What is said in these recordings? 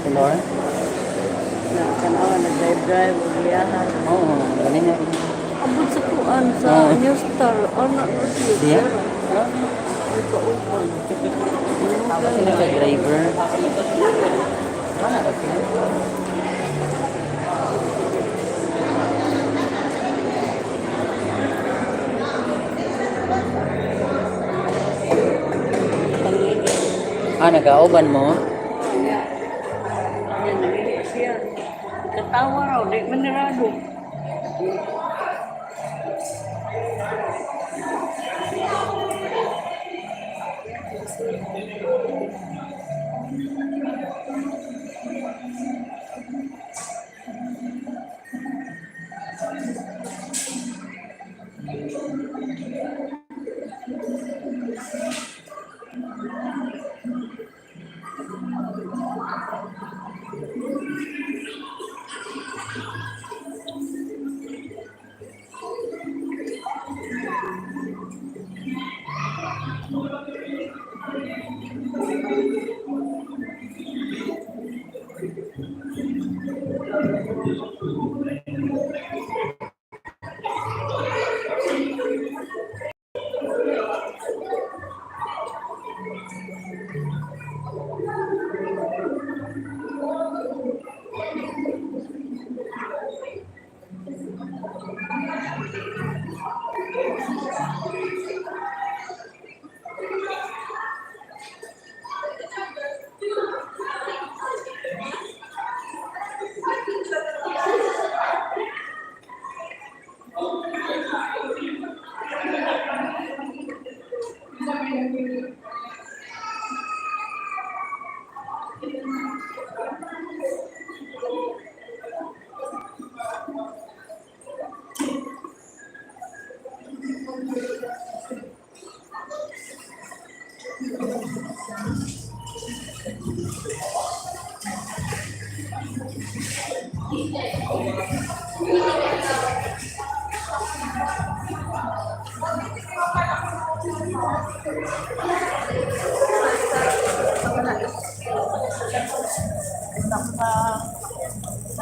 Color? Na tanawa na drive-drive o giyahan. Oo, galing nga rin. Abot sa kuan sa New Star. Ano na siya? Diya? Ay, kauban. Sino ka driver? Mana ba sila? Ah, nag-auban mo? Yan, namili siya. Katawa raw, di manirado.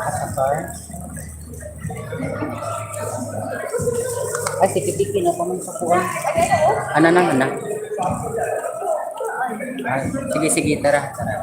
Sa car? Ay, sige, tiki na pa man sa kuwan. Ana na, ana. Ay, sige, sige, tara, tara.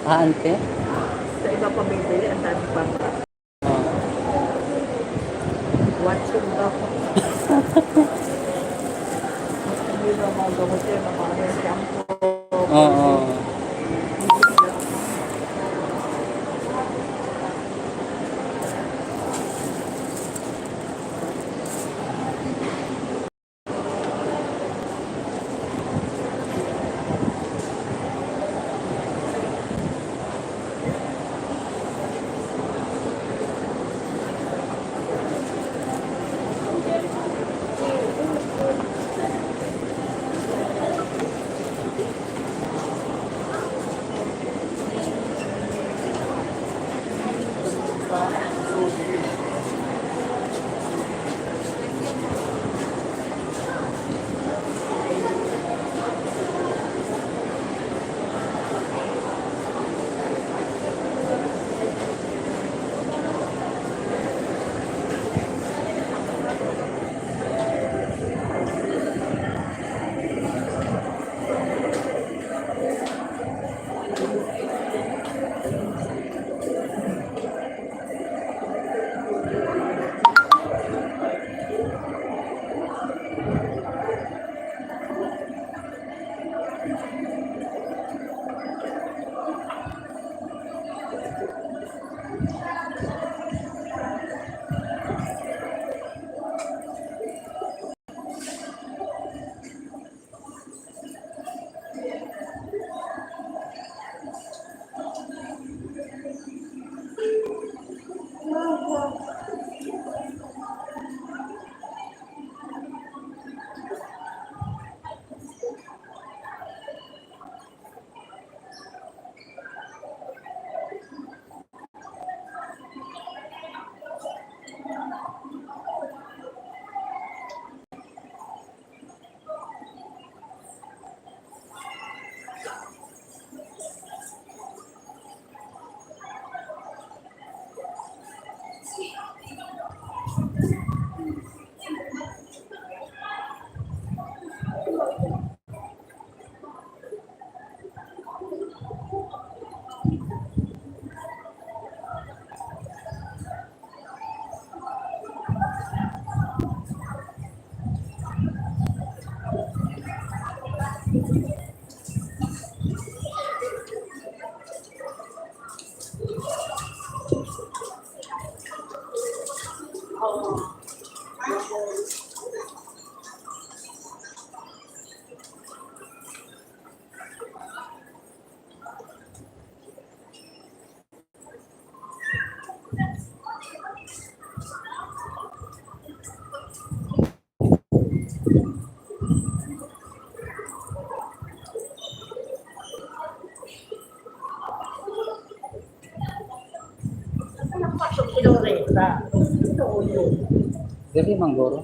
Ah, ante? Sa iba pa bibili, ang dami pa nga. Oh. Watson daw. Hindi na mga gamot yan, mga hair shampoo. Oo. Loretta. Ito yun. Dili manggoro.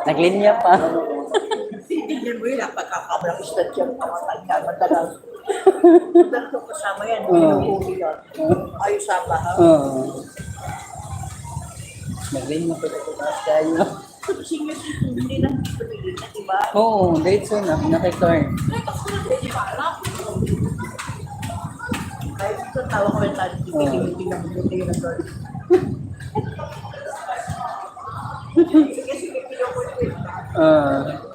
Naglinya pa. Titignan mo yun, ah, pagkakabrang istat yan, kamatay ka, madalas. Madalas ko kasama yan, pinuhuli yan. Ayos sama, ha? Oo. Naglinya pa sa taas kayo. Senior citizen, hindi lang dito na, di ba? Oo, diretso na. Nakay-car. Kahit sa tawa ko yung tayo, titignan mo yun, tingnan mo yun. Sige, sige, pinuhuli ko yun. Ah.